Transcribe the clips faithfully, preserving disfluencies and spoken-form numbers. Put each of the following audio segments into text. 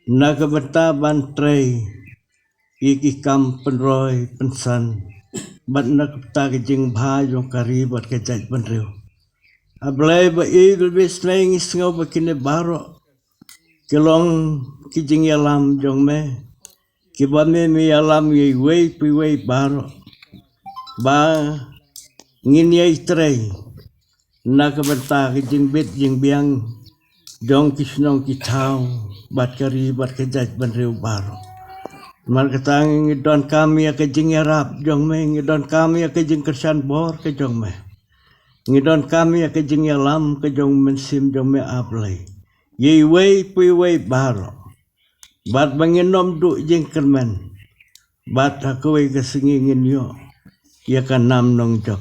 Na ka bynta ban trei ïa ki kam pynroi pynsan, bad na ka bynta ka jingbha jong ka ri bad ka jaitbynriew. A Blei ba ïeit bad ba isynei, ngi sngew ba kine baroh ki long ki jingïalam jong me, kiba me me ïalam ïa iwei pa iwei baroh, ba ngin ïai trei na ka bynta ka jingbit jingbiang jong ki shnong ki thaw, bad ka ri bad ka jaitbynriew baroh. Namar kata ngi donkam ïa ka jingïarap jong me, ngi donkam ïa ka jingkyrshan bor ka jong me, ngi donkam ïa ka jingïalam ka jong u Mynsiem jong me, A Blei, ïa iwei pa iwei baroh, bad ba ngin ym duh jingkyrmen, bad ha kawei ka sngi ngin ïoh ïa ka nam nongjop.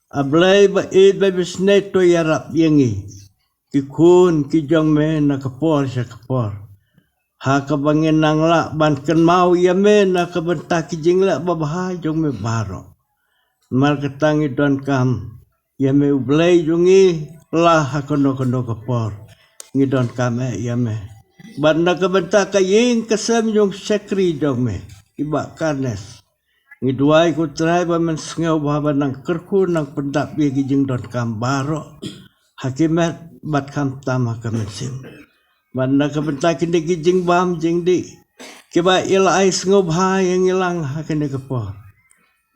A Blei ba ïeit bad ba isynei, to ïarap ïa ngi, ki khun ki jong me, na ka por sha ka por, ha kaba ngin nang lah ban kynmaw ïa me na ka bynta ki jingleh babha jong me baroh. Namar kata ngi donkam ïa me, U Blei jong ngi, la ha kano kano ka por ngi donkam eh ïa me. Bad na ka bynta ka ïing ka sem jong u shakri jong me, i Bah Carnes, ngi duwai, ko Trai, ba men sngewbha ban nang kyrkhu, nang pyndap ïa ki jingdonkam baroh, ha ki met bad khamtam ha ka mynsiem. Bad na ka bynta kine ki jingbam jingdih kiba i la ai sngewbha ïa ngi lang ha kane ka por,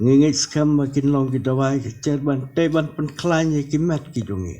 ngi ngeit skhem ba kin long ki dawai, ki jer ban tei ban pynkhlaiñ ïa ki met ki jong ngi.